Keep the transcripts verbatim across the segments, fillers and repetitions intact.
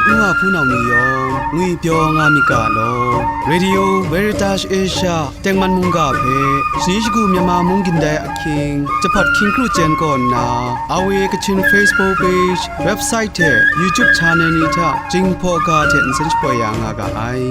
Nwa hpunau ni yawng ngwipyaw nga myit ga law. Radio Veritas Asia tengman mungga hpe shani shagu Myanmar mung gindai ahkying jahpat hkying kru chyen kaw nna, R V A Kachin Facebook page, website hte YouTube channel ni hta Jinghpaw ga hte nsen shapoi ya nga ga ai.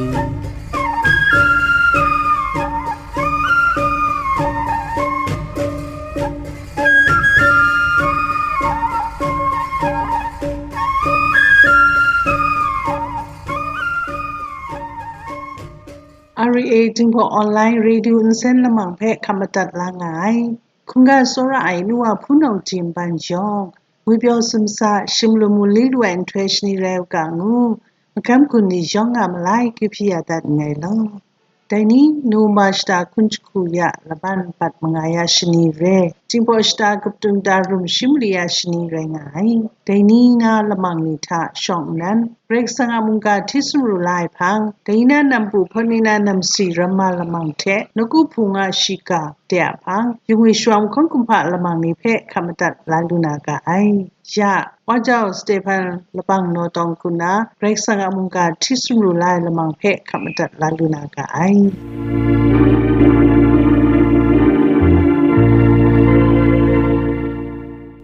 R V A Jinghpaw Online Radio nsen lamang hpe hkap madat la nga ai. Hkungga tsawra ai nu wa hpunau jin ban yawng, ngwipyaw sumsa, shim lu mu li lu ai nhtoi shani rai u ga ngu, magam gun ni yawng a malai kyu hpyi ya dat nngai law. Dai ni, Numa shata hkun jahku ya laban bat manga ya shani re, Jinghpaw shata kaptung ta rum shi mali ya shani rai nga ai. Dai ni na lamang ni hta shawng nnan, Karai Kasang a mungga hti sumru la ai hpang, dai ni na nampu hpawt ni na namsi ramma lamang hte nawku hpung a shiga de a hpang, yungwi shawm hkawn kumhpa lamang ni hpe hkap madat la lu na ga ai. Ya, Wa Jau Stephen labang naw tawng hku nna, Karai Kasang a mungga hti sumru la ai lamang hpe hkap madat la lu na ga ai.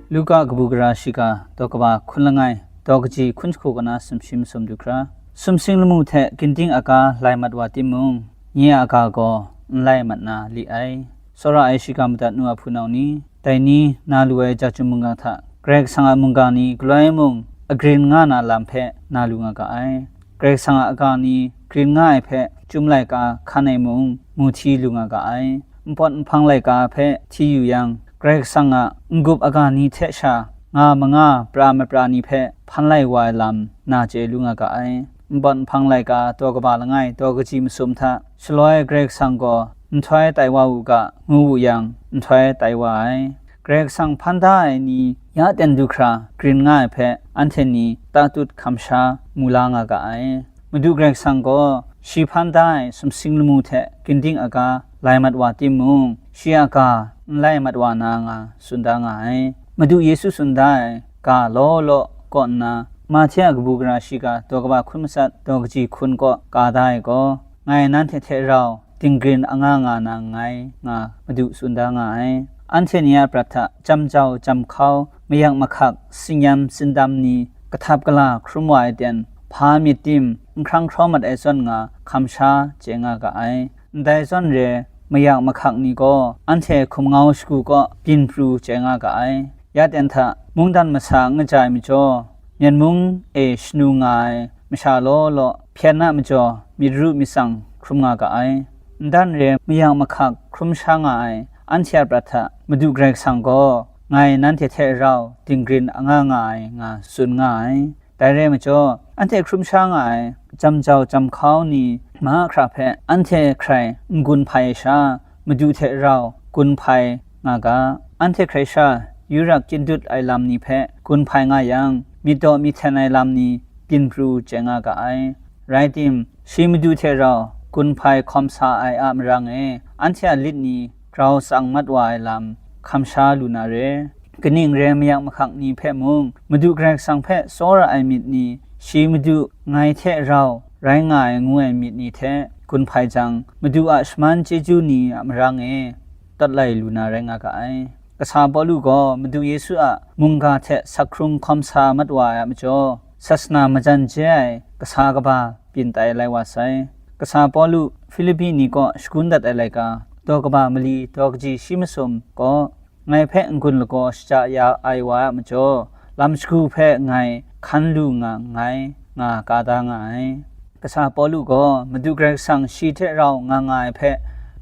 Luka kabu gara shiga, daw kaba hkun langai, daw kaji hkun jahku kaw na sumshi masum du hkra, sumsing lamu hte ginding aga lai mat wa timung, nye a ga gaw n lai mat na li ai. Tsawra ai shiga madat nu a hpunau ni, dai ni na lu ai ja chyum mungga hta, Karai Kasang a mungga ni galoi mung agrin nga na lam hpe na lu nga ga ai. Karai Kasang a aga ni grin nga ai hpe chyum laika hkan ai mung, mu hti lu nga ga ai. Npawt nhpang laika hpe hti yu yang, Karai Kasang a n-gup aga ni hte sha nga manga pra mapra ni hpe hpan lai wa ai lam na chye lu nga ga ai. Npawt nhpang laika daw kaba langai, daw kaji masum hta, shaloi Karai Kasang gaw nhtoi tai wa u ga, ngu wu yang, nhtoi tai wa ai. Karai Kasang hpan da ai ni ya ten du hkra grin nga ai hpe, anhte ni tatut hkam sha mu la nga ga ai. Madu Karai Kasang gaw shi hpan da ai sumsing lamu hte ginding aga lai mat wa timung, shi a ga n lai mat wa na nga tsun da nga ai. Madu Yesu tsun da ai ga law law kaw nna, Mahte a kabu gara shiga, daw kaba hkun matsat, daw kaji hkun kaw ka da ai gaw, ngai nanhte hte rau dinggrin anga nga na nngai, nga Madu tsun da nga ai. Anhte ni a prat hta jam jau, jam hkau, mayak mahkak, tsin-yam tsindam ni kahtap kala hkrum wa ai ten, hpa myit tim, n hkrang hkraw mat ai zawn nga hkam sha chye nga ga ai. Ndai zawn re, mayak mahkak ni gaw anhte hkum ngau shagu kaw byin pru chye nga ga ai. Ya ten hta mungdan masa n kaja ai majaw, Myen mung e shanu nga ai masha law law hpyen a majaw, myit ru myit tsang hkrum nga ga ai. Ndan re mayak mahkak hkrum sha nga ai anhte a prat hta Madu Karai Kasang gaw, ngai nanhte hte rau dinggrin anga nga ai, nga tsun nga ai. Dai rai majaw, anhte hkrum sha nga ai jam jau jam hkau ni mahkra hpe anhte hkrai n gun hpai ai sha, Madu hte rau gun hpai nga ga. Anhte hkrai sha, yurak kyindut ai lam ni hpe gun hpai nga yang, myit daw myit hten ai lam ni byin pru chye nga ga ai. Rai tim, shi Madu hte rau gun hpai hkawm sa ai a marang e, anhte a lit ni grau tsang mat wa ai lam hkam sha lu na re. Kaning re mayak mahkak ni hpe mung, Madu Karai Kasang hpe tsawra ai myit ni, shi Madu ngai hte rau rai nga ai ngu ai myit ni hte gun hpai jang, Madu a shaman chyeju ni a marang e, tawt lai lu na rai nga ga ai. Kasa Pawlu gaw Madu Yesu a mungga hte sak hkrung hkawm sa mat wa ai a majaw, sasana majan je ai kasa kaba byin tai lai wa sai. Kasa Pawlu Hpilipi ni kaw shagun dat ai laika, daw kaba mali, daw kaji shi masum gaw, ngai hpe n-gun lagaw shaja ya ai wa a majaw, lam shagu hpe ngai hkan lu nga nngai, nga ka da nga ai. Kasa Pawlu gaw Madu Karai Kasang shi hte rau nga nga ai hpe,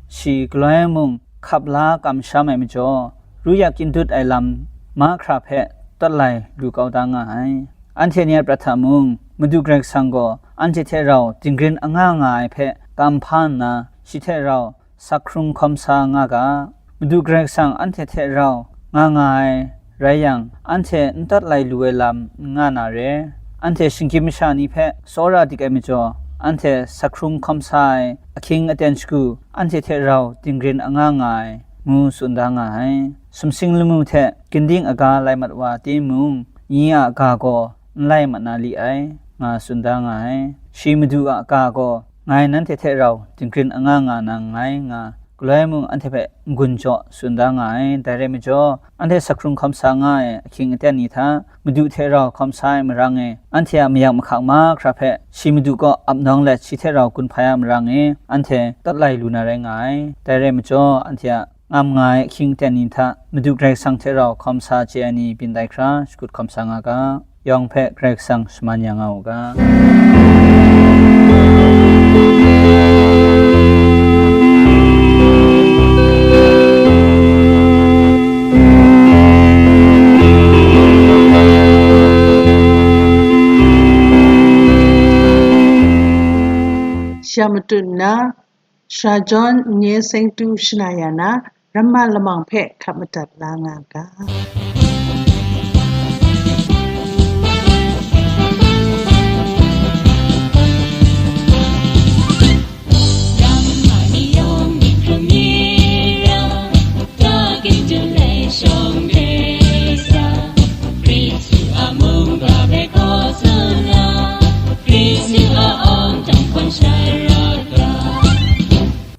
shi galoi mung hkap la kamsham ai majaw, ruyak kyindut ai lam mahkra hpe tawt lai lu kau da nga ai. Anhte ni a prat hta mung, Madu Karai Kasang gaw anhte hte rau dinggrin anga nga ai hpe kam hpa nna, shi hte rau sak hkrung hkawm sa nga ga. Madu Karai Kasang anhte hte rau nga nga ai rai yang, anhte n tawt lai lu ai lam n nga na re. Anhte shinggyim masha ni hpe tsawra dik ai majaw, anhte sak hkrung hkawm sa ai ahkying aten shagu anhte hte rau dinggrin anga nga ai, ngu tsun da nga ai. Sumsing lamu hte ginding aga lai mat wa timung, nye a ga gaw n lai mat na li ai. nga tsun da nga ai. Shi Madu a ga gaw, ngai nanhte hte rau dinggrin anga nga na nngai, nga galoi mung anhte hpe n-gun jaw tsun da nga ai. Dai rai majaw, anhte sakhkrung hkawm sa nga ai ahkying aten ni hta, Madu hte rau hkawm sa ai marang e, anhte a mayak mahkak mahkra hpe shi Madu kaw ap nawng let, shi hte rau gun hpai a marang e, anhte tawt lai lu na rai nga ai. Dai rai majaw, anhte a ngam nga ai ahkying aten ni hta, Madu Karai Kasang hte rau hkawm sa chye ai ni byin tai hkra, shakut hkawm sa nga ga. Yawng hpe Karai Kasang shaman ya nga u ga. Sha matut nna, Sara John Nye Seng Tu Shana Ya Na, Ramma Lamang hpe hkap madat la nga ga.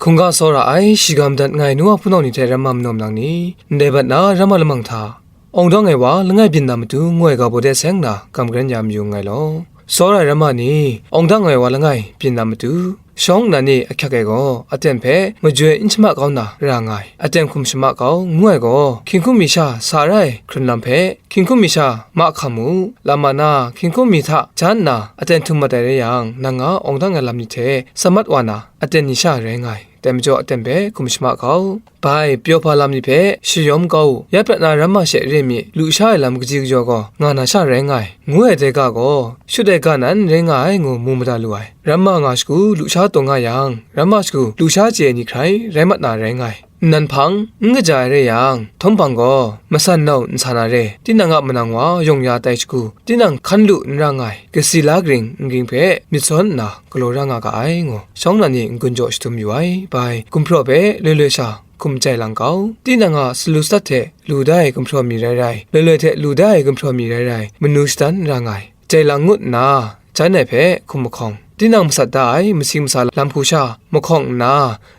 Hkungga tsawra ai, shi ga madat nga ai nu wa hpunau ni hte ramma manaw manang ni, ndai bat na ramma lamang hta, awng dang ai wa langai byin na matu ngu ai ga baw de seng na, kam karen ya mayu nngai law. Tsawra ai ramma ni, awng dang ai wa langai byin na matu, shawng nnan ni ahkyak e gaw, aten hpe majoi n shama kau na ra nga ai, aten hkum shama kau, ngu ai gaw, hkying hkum mi sha sa ra ai hkrun lam hpe, hkying hkum mi sha ma hkam u, lam ma na, hkying hkum mi hta jan nna aten htum mat ai rai yang, nang a awng dang ai lam ni hte sa mat wa na, aten ni sha rai nga ai, dai majaw aten hpe hkum shama kau. Bai, pyaw hpa lam ni hpe shayawm kau u, ya prat na ramma she re mi, lusha ai lam kaji kajaw gaw nga na sha rai nga ai, ngu ai dai ga gaw, shut ai ga nan rai nga ai ngu mu mada lu ai. Ramma nga shagu lusha taw nga yang, ramma shagu lusha chye ai ni hkrai rai mat na rai nga ai. Nnan hpang, n kaja ai rai yang, htawm hpang gaw, masan nau n sa na re, tinang a manang wa yawng ya tai shagu, tinang hkan lu n ra nga ai, kasi la karing n ging hpe myit sawn nna galaw ra nga ga ai, ngu shawng nnan ni n-gun jaw shadum yu ai. Bai, gumhpraw hpe loi loi sha hkum jai lang kau. Tinang a salu sadat hte lu da ai gumhpraw mi rai rai, loi loi hte lu da ai gumhpraw mi rai rai, manu shadan n ra nga ai. Jai lang ngut nna, jan ai hpe hkum mahkawng, tinang masat da ai masi masa lam hku sha mahkawng nna,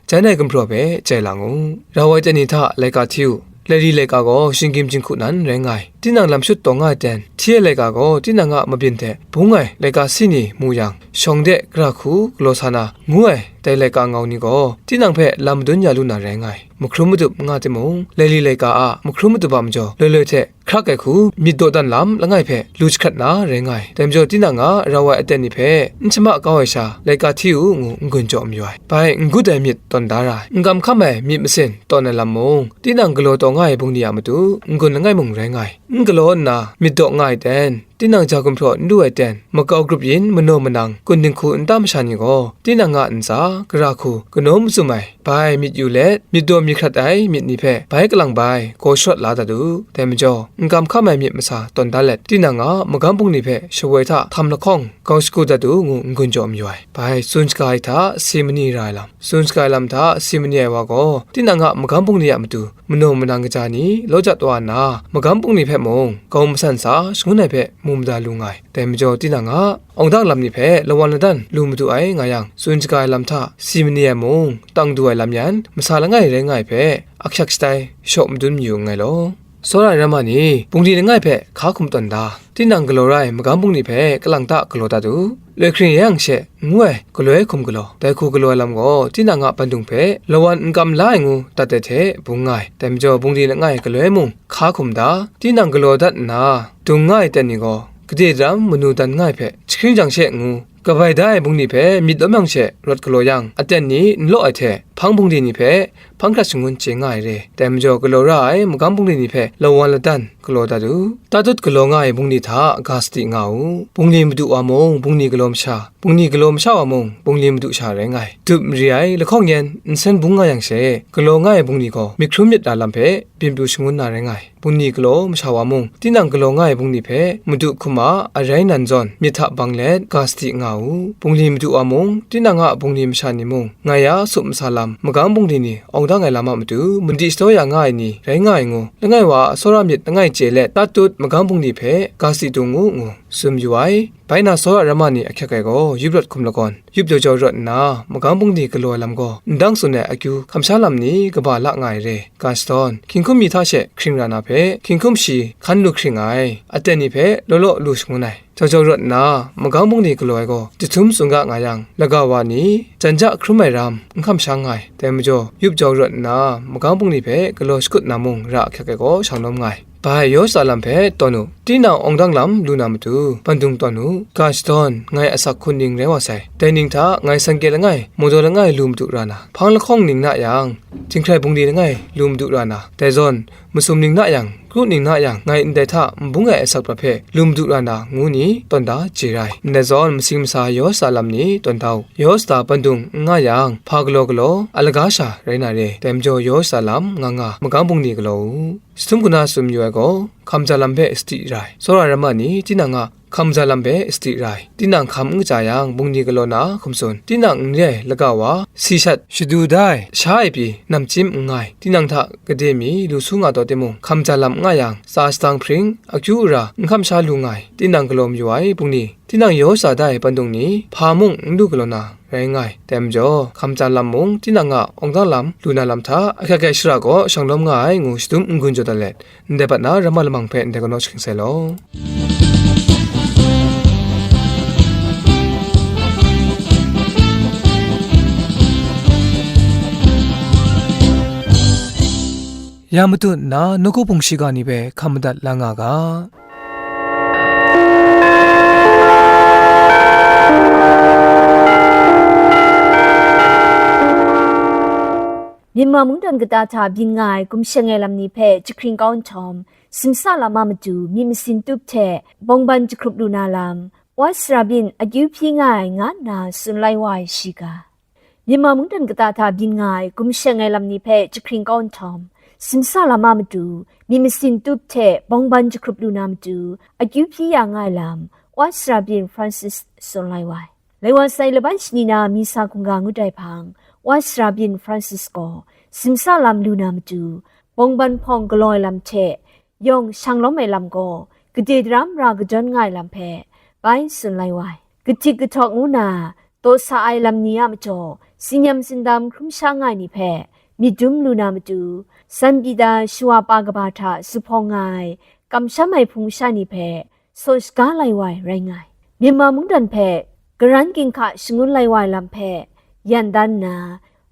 jan ai gumhpraw hpe jai lang u. Rau ai ten ni hta laika hti u. Lairi laika gaw shinggyim jinghku nan rai nga ai. Tinang lam shut taw nga ai ten, hti ai laika gaw tinang a mabyin hte bung ai laika si ni mu yang, shawng de gara hku galaw sa na, ngu ai dai laika ngau ni gaw, tinang hpe lam madun ya lu na rai nga ai. Mahkrum madup n nga timung, lairi laika a mahkrum madup a majaw, loi loi hte hkrak ai hku myit dawdan lam langai hpe lu jahkrat na rai nga ai. Dai majaw, tinang a rau ai aten ni hpe n shama kau ai sha, laika hti u ngu n-gun jaw mayu ai. Bai, n-gut ai myit tawn da ra ai, n-gam hkam ai myit masin tawn ai lam mung, tinang galaw taw nga ai bungli a matu n-gun langai mung rai nga ai. N galaw nna myit daw nga ai ten, tinang ja gumhpraw n lu ai ten, makau grup yin manaw manang, kun dinghku nta masha ni gaw, tinang a ntsa, gara hku, kanaw matsun ai, bai myit yu let, myit daw myit hkrat ai myit ni hpe bai kalang bai gaw sharawt la dat u. Dai majaw, n-gam hkam ai myit masa tawn da let, tinang a magam bungli hpe shawoi hta htam lahkawng, gau shagu dat u ngu n-gun jaw mayu ai. Bai, tsun shaga ai hta si mani ra ai lam, tsun shaga ai lam hta si mani ai wa gaw, tinang a magam bungli a matu manaw manang kaja ni law jat wa nna, magam bungli hpe mung gau masan sa shangun ai hpe mu mada lu nga ai. Dai majaw, tinang a awng dang lam ni hpe lawan ladan lu madu ai nga yang, tsun shaga ai lam hta si mani ai mung tang du ai lam yan, masa langai rai nga ai hpe ahkyak shatai shaw madun mayu nngai law. Tsawra ai ramma ni, bungli langai hpe hka hkum tawn da, tinang galaw ra ai magam bungli hpe kalang ta galaw dat u. Loi hkring yang she, ngu ai galoi hkum galaw, dai hku galaw ai lam gaw, tinang a bandung hpe lawan n kam la ai ngu dat ai hte bung nga ai. Dai majaw, bungli langai galoi mung hka hkum da, tinang galaw dat nna, dung nga ai ten ni gaw, gade daram manu dan nga ai hpe, jahkring jang she ngu, kabai da ai bungli hpe myit lawm yang she rawt galaw yang, aten ni n law ai hte, hpang bungli ni hpe hpang hkrat shangun chye nga ai re. Dai majaw, galaw ra ai magam bungli ni hpe lawan ladan galaw dat u. Tatut galaw nga ai bungli hta ga sadi nga u. Bungli madu wa mung, bungli galaw masha, bungli galaw masha wa mung, bungli madu sha rai nga ai. Dup mari ai lahkawng yan nsen bung nga yang she, galaw nga ai bungli gaw myit hkrum myit ra lam hpe byin pru shangun na rai nga ai. Bungli galaw masha wa mung, tinang galaw nga ai bungli hpe madu hkum a arai nan zawn myit hta bang let ga sadi nga u. Bungli madu wa mung, tinang a bungli masha ni mung, ngai a sup masa lam magang bungli ni awng dang ai lam a matu, mandi shadaw ya nga ai ni rai nga ai ngu, langai wa a tsawra myit langai chye let, tat tut magang bungli hpe ga si dung u ngu, tsun yu ai. Bai na, tsawra rama ni ahkyak ai gaw, yup rawt hkum lagawn, yup jau jau rawt nna, magang bungli galaw ai lam gaw, ndang tsun ai akyu, hkamsha lam ni kaba la nga ai re, ga shadawn, hkying hkum mi hta she hkring ra na hpe, hkying hkum shi hkan lu hkring ai, aten ni hpe law law lu shangun ai. Jau jau rawt nna, magang bungli galaw ai gaw, jahtum tsun ga nga yang, laga wa ni, jan ja hkrum ai ram, n hkamshang nga ai. Dai majaw, yup jau rawt nna, magang bungli hpe galaw shakut na mung ra ahkyak ai gaw, shang lawm nga ai. Bai, Yerusalem hpe tawn u, tinang awng dang lam lu na matu, bandung tawn u, ga shadawn, ngai asak hkun ning rai wa sai. Dai ning hta, ngai sangke langai, mungdaw langai lu madu ra na, hpang lahkawng ning na yang, jinghkrai bungli langai lu madu ra na, dai zawn, masum ning na yang, kru ning na yang, ngai ndai hta nbung ai asak prat hpe lu madu ra na, ngu ni tawn da chye ra ai. Ndai zawn, masing masa Yerusalem ni tawn da u, Yerusalem bandung n nga yang, hpa galaw galaw, a laga sha rai na re, dai majaw Yerusalem nga nga, magang bungli galaw u. Jahtum kuna tsun yu ai gaw, hkamja lam hpe sadi ra ai. Tsawra rama ni, tinang a hkamja lam hpe sadi ra ai. Tinang hkam n kaja yang, bungli galaw na hkum tsun. Tinang n re ai laga wa, si shat shadu da ai, sha e pyi namchyim n nga ai. Tinang hta gade mi lu su nga taw timung, hkamja lam n nga yang, tsa shadang hpring, akyu ara, n hkamsha lu nga ai. Tinang galaw mayu ai bungli, tinang yaw sha da ai bandung ni, hpa mung n lu galaw na, rai nga ai. Dai majaw, hkamja lam mung tinang a awng dang lam, lu na lam hta, ahkyak ai shara gaw shang lawm nga ai, ngu shadum n-gun jaw dat let, ndai bat na ramma lamang hpe ndai kanaw shagang sai law. Ya matut nna, nawku hpung shiga ni hpe hkam madat la nga ga. Myanmar mungdan kata hta byin nga ai gumsheng ai lam ni hpe jahkring kau nhtawm, simsa lam a matu myit masin tup hte bawngban jahkrup lu na lam, Wa Sara Byin akyu hpyi nga ai, nga nna tsun lai wa ai shiga. Myanmar mungdan kata hta byin nga ai gumsheng ai lam ni hpe jahkring kau nhtawm, simsa lam a matu myit masin tup hte bawngban jahkrup lu na matu akyu hpyi ya nga ai lam, Wa Sara Byin Francis tsun lai wa ai. Lai wa sai laban shani na misa hkungga ngut ai hpang, Wa Sara Byin Francis gaw simsa lam lu na matu, bawngban hpawng galaw ai lam hte yawng shang lawm ai lam gaw, gade daram ra kadawn nga ai lam hpe bai tsun lai wa ai. Kahtik kahtawk ngu na, taw sa ai lam ni a majaw, tsin-yam tsindam hkrum sha nga ai ni hpe myit dum lu na matu, San Pita shawa pa kaba hta zuphpawng nga ai, kamsham ai hpung masha ni hpe saw shaga lai wa ai rai nga ai. Myanmar mungdan hpe garan ginhka shangun lai wa ai lam hpe yan dan nna,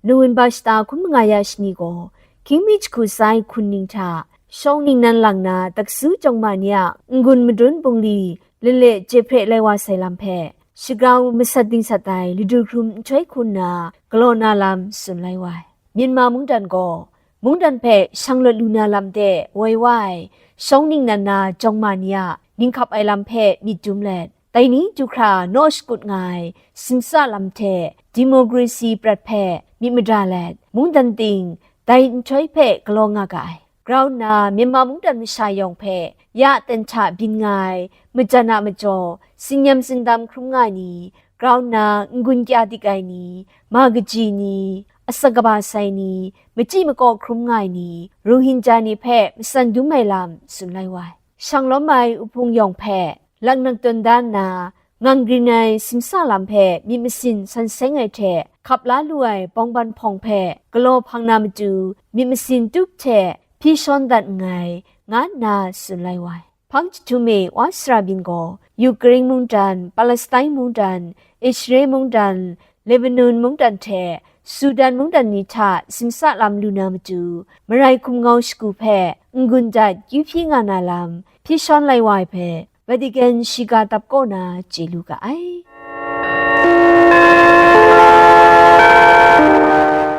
November shata hkun manga ya shani gaw, hkying mi jahku sai hkun ning hta, shawng ningnan lang na taksu jawng ma ni a n-gun madun bungli lale jehpre lai wa sai lam hpe, shagrau masat dingsat ai ladu hkrum nhtoi hku nna galaw na lam tsun lai wa ai. Myanmar mungdan gaw, mungdan hpe shang lawt lu na lam de woi wa ai, shawng ningnan na jawng ma ni a ninghkap ai lam hpe myit dum let, dai ni du hkra naw shakut nga ai simsa lam hte democracy prat hpe myit mada let, mungdan ting dai nhtoi hpe galaw nga ga ai. Grau nna, Myanmar mungdan masha yawng hpe ya ten hta byin nga ai majan a majaw, tsin-yam tsindam hkrum nga ai ni, grau nna n-gun kya dik ai ni, ma kaji ni, asak kaba sai ni, machyi makaw hkrum nga ai ni, Rohingya ni hpe matsan dum ai lam tsun lai wa ai. Shang lawm ai uhpung yawng hpe laknak tawn da nna, ngang grin ai simsa lam hpe myit masin san seng ai hte hkap la lu ai bawngban hpawng hpe galaw hpang na matu, myit masin tup hte hpyi shawn dat nngai, nga nna tsun lai wa ai. Hpang jahtum e Wa Sara Byin gaw, Ukraine mungdan, Palestine mungdan, Israel mungdan, Lebanon mungdan hte Sudan mungdan ni hta simsa lam lu na matu, marai hkum ngau shagu hpe n-gun dat kyu hpyi nga na lam hpyi shawn lai wa ai hpe, Vatican shiga dap kaw na chye lu ga ai.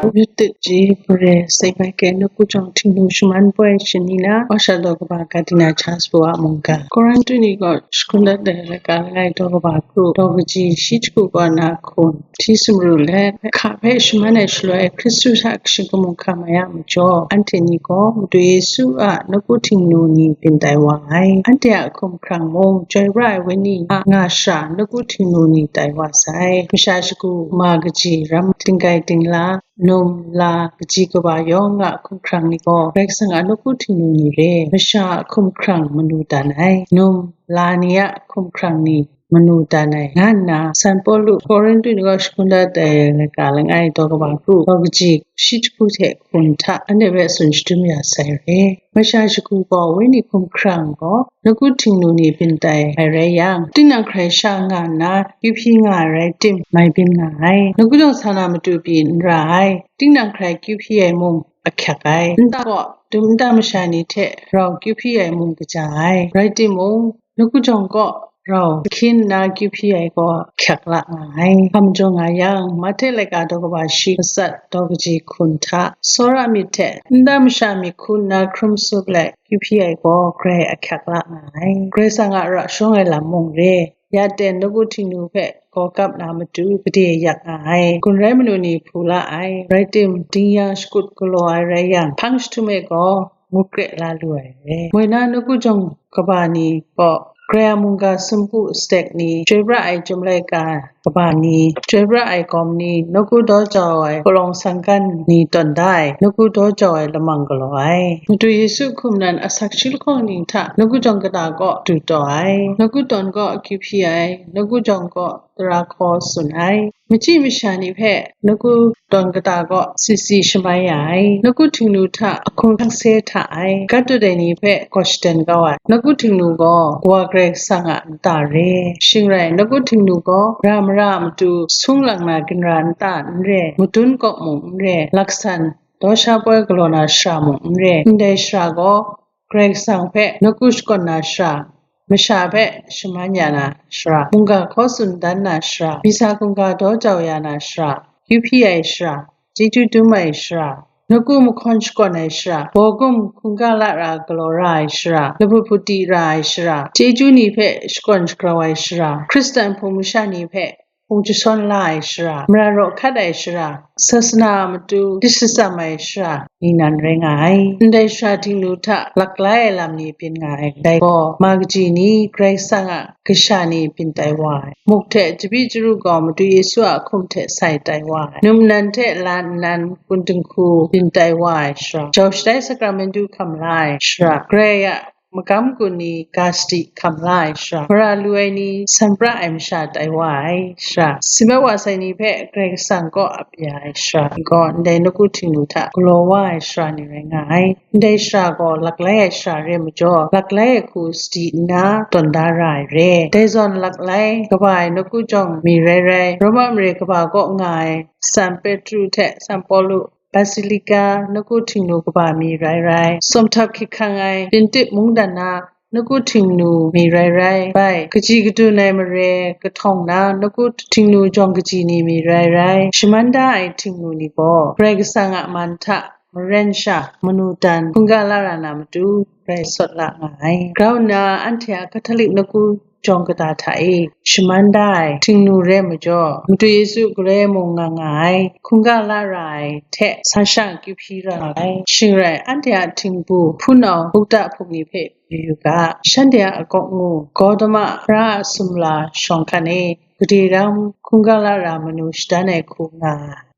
Rit tit ji, Hpare, Saint Michael nawku jawng htingnu shaman poi shani na, Washa daw kaba Cardinal Charles Bo a mungga. Korintu ni gaw shakun dat ai laika langai daw kaba kru, daw kaji shi jahku kaw na hkun, hti sumru let, hka hpe shaman ai shaloi, Hkristu hta kashi kamu hkam ai a majaw, anhte ni gaw Madu Yesu a nawku htingnu ni byin tai wa ai. Anhte a hkum hkrang mung, Chyoi pra ai Wenyi a nga shara nawku htingnu ni tai wa sai. Masha shagu ma kaji ram, dinggai dingla, num, la, kaji kaba yawng a hkumhkrang ni gaw Karai Kasang a nawku htingnu ni re, masha a hkumhkrang manu dan ai, num, la ni a hkumhkrang ni manu dan ai, nga nna San Pawlu Korintu ni gaw shagun dat ai laika langai daw kaba kru, daw kaji shi jahku hte hkun hta anhte hpe tsun shadum ya sai re. Masha shagu gaw wenyi hkumhkrang gaw nawku htingnu ni byin tai ai rai yang, tinang hkrai sha nga nna kyu hpyi nga ai rai tim, mai byin nga ai. Nawku jawng sa na matu pyi n ra ai, tinang hkrai kyu hpyi ai mung ahkyak ai. Nta gaw dum nta masha ni hte rau kyu hpyi ai mung kaja ai. Rai timung, nawku jawng kaw rau hkyin nna kyu hpyi ai gaw ahkyak la nga ai. Hpa majaw nga yang, Mahte laika daw kaba shi matsat daw kaji hkun hta, tsawra myit hte nta masha myit hku nna hkrum tsup let kyu hpyi ai gaw grai ahkyak la nga ai. Karai Kasang a ra shawng ai lam mung re, ya ten nawku htingnu hpe gaw kap na matu gade yak nga ai. Gun rai manu ni hpu la ai. Rai tim, ding yang shakut galaw ai rai yang, hpang jahtum e gaw ngut kre la lu ai re. Moi na nawku jawng kaba ni gaw, Karai a mungga sumpu stek ni, chyoi pra ai chyum laika kaba ni, chyoi pra ai gawm ni, nawku daw jau ai palawng sangkan ni tawn da ai, nawku daw jau ai lamang galaw ai. Madu Yesu hkum nan asak shi lahkawng ning hta nawku jawng kata kaw du taw ai, nawku tawn kaw akyu hpyi ai, nawku jawng kaw tara hkaw tsun ai. Machyi masha ni hpe nawku tawn kata kaw si si shamai ya ai. Nawku htingnu hta ahkun hkang se hta ai. Gat dut ai ni hpe gaw shaden kau ai. Nawku htingnu gaw Kawa Karai Kasang a nta re. Shing rai, nawku htingnu gaw ra mara a matu sung lang na ginra nta n re, madun kawk mung n re, laksan daw sha poi galaw na shara mung n re. Ndai shara gaw Karai Kasang hpe nawku shakawn na shara, masha hpe shaman ya na shara, mungga hkaw tsun dan na shara, bisa hkungga daw jau ya na shara, kyu hpyi ai shara, chyeju dum ai shara, nawku mahkawn shakawn ai shara, bawgum hkungga lara galaw ra ai shara, lahput hput di ra ai shara, chyeju ni hpe shakawn shagrau ai shara, Hkristan hpung masha ni hpe hpung jasawn la ai shara, mara raw hkat ai shara, sasana a matu dishasam ai shara, ni nan rai nga ai. Ndai shara htingnu hta laklai ai lam ni byin nga ai. Dai gaw, ma kaji ni, Karai Kasang a kasha ni byin tai wa ai. Muk hte chyabyi chyaru gaw Madu Yesu a hkum hte sai tai wa ai. Num nnan hte la nnan kun dinghku byin tai wa ai shara, jau shatai sakramentu hkam la ai shara, Karai a magam gun ni ga sadi hkam la ai shara, mara lu ai ni san pra ai masha tai wa ai shara, si mat wa sai ni hpe Karai Kasang kaw ap ya ai shara gaw, ndai nawku htingnu hta galaw wa ai shara ni rai nga ai. Ndai shara gaw laklai ai shara re majaw, laklai ai hku sadi nna tawn da ra ai re. Dai zawn laklai kaba ai nawku jawng mi rai rai, Roma mare kaba kaw nga ai San Petru hte San Pawlu Basilika nawku htingnu kaba mi rai rai, sawmhtap hkyihkang ai Pintit mungdan na nawku htingnu mi rai rai, bai, kaji kadun ai mare kahtawng na nawku htingnu jawng kaji ni mi rai rai, shaman da ai htingnu ni gaw Karai Kasang a man hta maren sha manu dan hkungga lara na matu grai sawt la nga ai. Grau nna anhte a Catholic nawku jawng kata hta e shaman da ai htingnu re majaw, Madu Yesu galoi mung nga nga ai, hkungga lara ai hte sa sha kyu hpyi ra ai. Shing rai, anhte a htingbu hpunau gupta hpung ni hpe yu yu ga, shanhte a akawk ngu, Gawtama hpara a sumla shawng hkan e gade dang hkungga lara manu shadan ai hku nga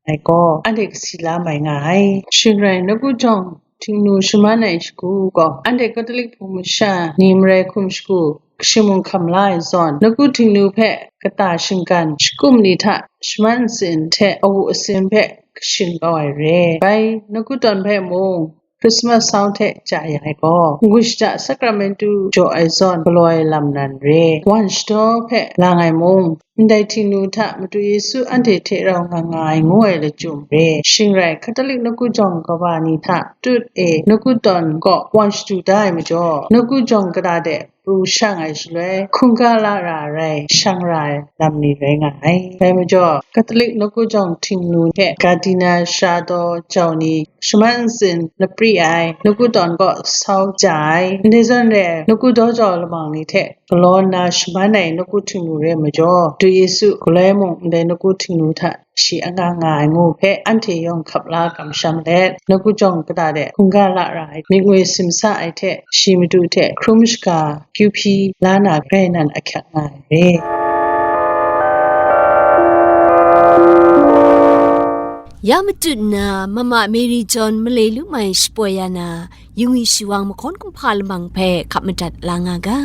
ai gaw, anhte kasi la mai nga ai. Shing rai, nawku jawng htingnu shaman ai shagu gaw, anhte Catholic hpung masha ni marai hkum shagu, kashi mung hkam la ai zawn, nawku htingnu hpe kata shinggan shakum ni hta shaman ntsin hte awu asin hpe kashin kau ai re. Bai, nawku tawn hpe mung Christmas sau hte ja ya ai gaw, n-gun shada sakramentu jaw ai zawn galaw ai lam nan re. Wan shadaw hpe lang ai mung, ndai htingnu hta Madu Yesu anhte hte rau nga nga ai ngu ai lachyum re. Shing rai, Catholic nawku jawng kaba ni hta tut e nawku tawn kaw wan shadu da ai majaw, nawku jawng kata de pru shang ai shaloi, hkungga lara rai shang ra ai lam ni rai nga ai. Dai majaw, Catholic nawku jawng htingnu hte Cardinal shadaw jau ni shaman ntsin lapri ai nawku tawn kaw sau ja ai. Ndai zawn re ai, nawku daw jau lamang ni hte galaw nna shaman ai nawku htingnu re majaw, Madu Yesu galoi mung ndai nawku htingnu hta shi anga nga ai ngu hpe anhte yawng hkap la kamsham let, nawku jawng kata de hkungga lara ai, myit ngoi simsa ai hte, shi Madu hte hkrum shaga kyu hpyi la na grai nan ahkyak nga ai re. Ya matut nna, Mama Mary John malai lu mai shapoi ya na, yungwi shawang mahkawn kumhpa lamang hpe hkap madat la nga ga.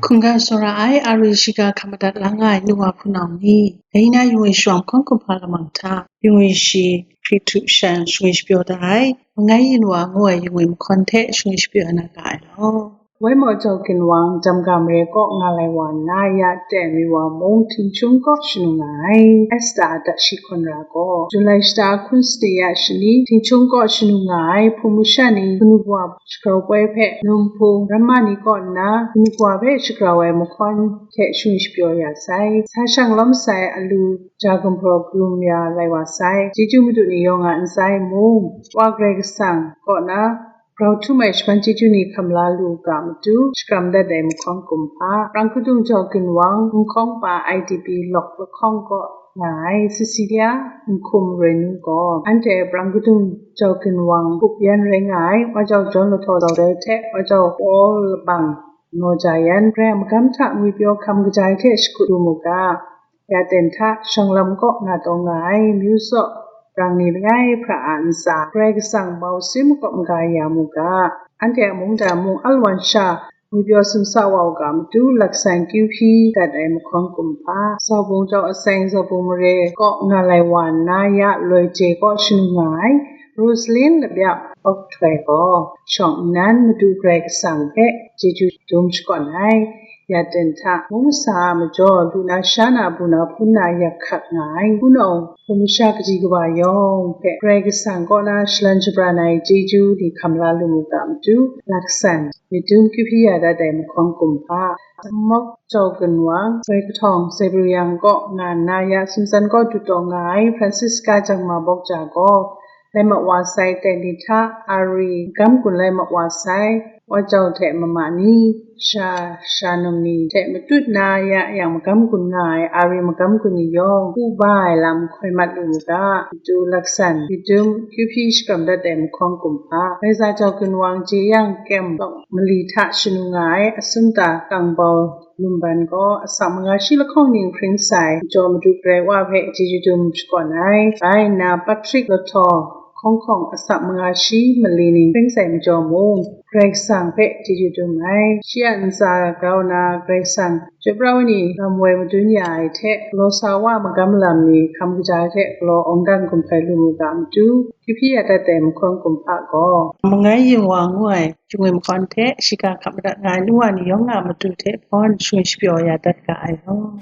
Hkungga tsawra ai Ari shiga hkap madat la nga ai nu wa hpunau ni, dai na yungwi shawang mahkawn kumhpa lamang hta, yungwi shi, Hkristu shan shingwi shapyaw da ai, Mangai yin wa ngu ai yungwi mahkawn hte shingwi shapyaw na ga ai law. Wai maw jau ginwang, Jamga mare kaw nga lai wa nna, ya teng mi wa mung, Htingchung kaw shanu nga ai. Esta a dat shi hkawn ra gaw, Julai shata hkun sade ya shani, Htingchung kaw shanu nga ai, hpung masha ni, kanu kawa shagrau poi hpe, Num hpung, Ramma ni kaw nna, kanu kawa hpe shagrau ai mahkawn hte shingwi shapyaw ya sai. Sa shang lawm sai, alu, ja gumhpraw galum ya lai wa sai. Chyeju Madu ni yawng a ntsa e mung, Wa Karai Kasang kaw na grau htum ai shaban chyeju ni hkam la lu u ga matu, shakram dat ai mahkawn kumhpa, Prang Kadung Jau Ginwang, Nhkawng pa I D P Lawk Lahkawng kaw nga ai, Cecilia Nhkum Renu gaw, anhte Prang Kadung Jau Ginwang hkup yan rai nga ai, Wa Jau John Lahtaw Dau Dai hte Wa Jau Paul Labang Naw Ja Yan, Karai a magam hta ngwipyaw hkam kaja ai hte shakut lu mu ga, Ya ten hta, Shawng Lam kaw nga taw nga ai, Myu Saw, Rang ni langai hpra a ntsa, Karai Kasang mau sin makawp maga ya mu ga, anhte a mungdan mung alwan sha, ngwipyaw sumsa wa u ga matu, laksan kyu hpyi dat ai mahkawn kumhpa, Zaubung Jau Aseng, Zaubung mare kaw nga lai wa nna, ya loi je kaw shanu nga ai, Rosalin Labyak Awk Htoi gaw, shawng nnan Madu Karai Kasang hpe chyeju dum shakawn ai. Ya ten hta, mung sa a majaw, lu na sha na, bu na hpun na yak hkat nga ai, hpunau hpung masha kaji kaba yawng hpe Karai Kasang kaw na shalan shabran ai chyeju ni hkam la lu mu ga matu, laksan myit dum kyu hpyi ya dat ai mahkawn kumhpa, Mawk Jau Ginwang, Sai Kahtawng, Sai Bru Yang kaw nga nna, ya Sumsan kaw dut taw nga ai, Francisca Jangma Bawk Ja gaw, lai mat wa sai, dai ni hta, Ari magam gun lai mat wa sai, Wa Jau hte mama ni, sha, sha num ni hte matut na, ya yang magam gun nga ai, Ari magam gun ni yawng, hpu ba ai lam hkoi mat lu u ga, matu laksan, myit dum, kyu hpyi shakram dat ai mahkawn kumhpa, Gaiza Jau Ginwang, Jeyang Kem Lawk Mali hta shanu nga ai, Asumta Kangbau Lumban gaw, asak manga shi lahkawng ning hpring sai, majaw Madu Karai Wa hpe chyeju dum shakawn ai. Bai nna, Patrick Lahtaw Hkawng Hkawng, asak manga shi mali ning hpring sai majaw mung, Karai Kasang hpe chyeju dum ai. Shi a ntsa grau na, Karai Kasang, Chyoi Pra Wa ni lam woi madun ya ai hte, galaw sa wa magam lam ni hkam kaja ai hte galaw awng dan gumhpai lu mu ga matu, kyu hpyi ya dat ai mahkawn kumhpa gaw, Mangai yin wa ngu ai, shingwi mahkawn hte shiga hkap madat nga ai nu wa ni yawng a matu hte hpawn shingwi shapyaw ya dat ga ai law.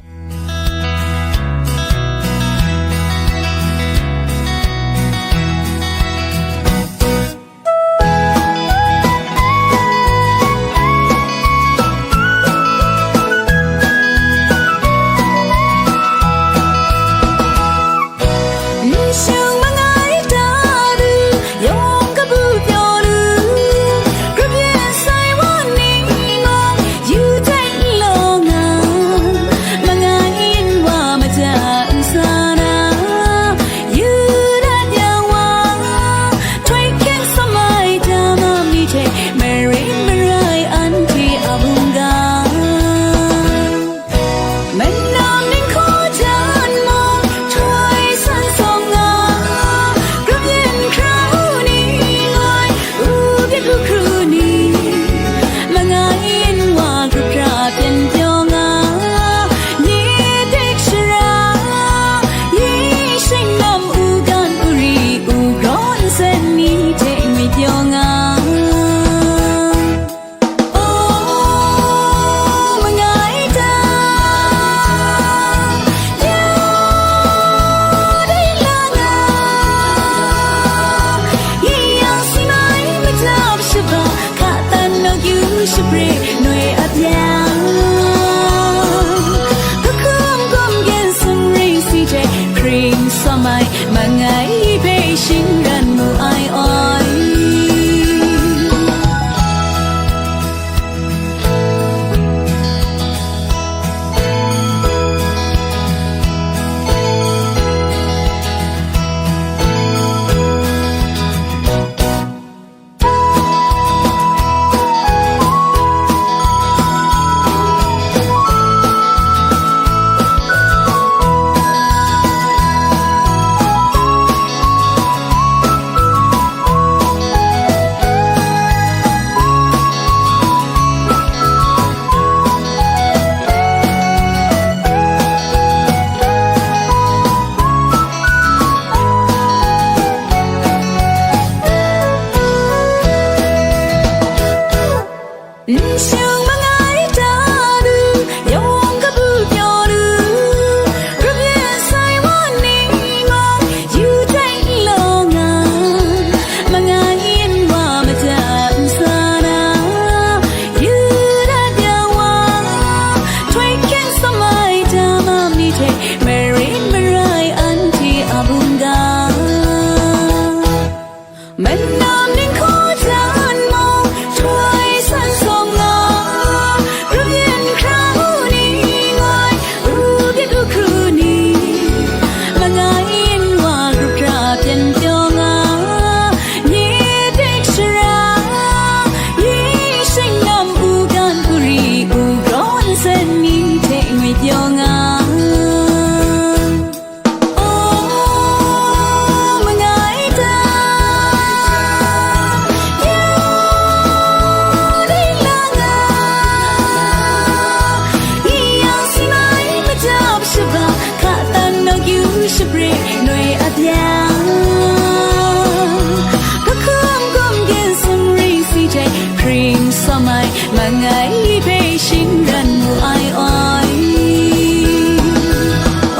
Ring sawm ai, mangai hpe shingran mu ai oi.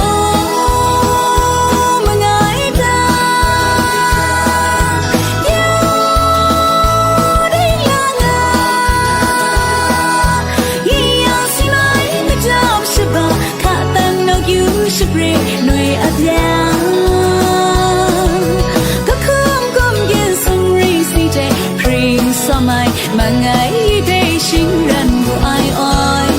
O, mangai da, ya dai la nga, ya si mai majam shaba, ka tan nok yu shapre noi a byang. Ka hkum kum yin sung ring si hte pring sawm ai, mangai hpe shingran mu ai oi.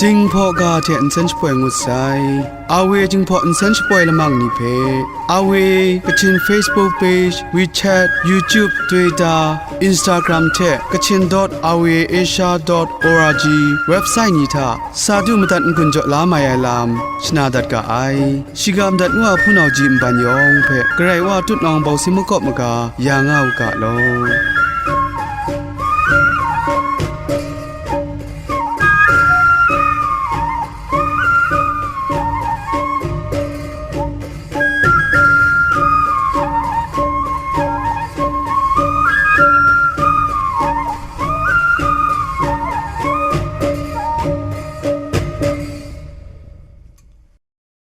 Jinghpaw ga hte nsen shapoi ngut sai. Awe Jinghpaw nsen shapoi lamang ni hpe, Awe Kachin Facebook page, WeChat, YouTube, Twitter, Instagram hte kachin dot awe asia dot org website ni hta sa du madat n-gun jaw la mai ai lam shana dat ga ai. Shiga madat ngu a hpunau ji nban yawng hpe Karai Wa tutnawng bawsi makawp maga ya nga u ga law.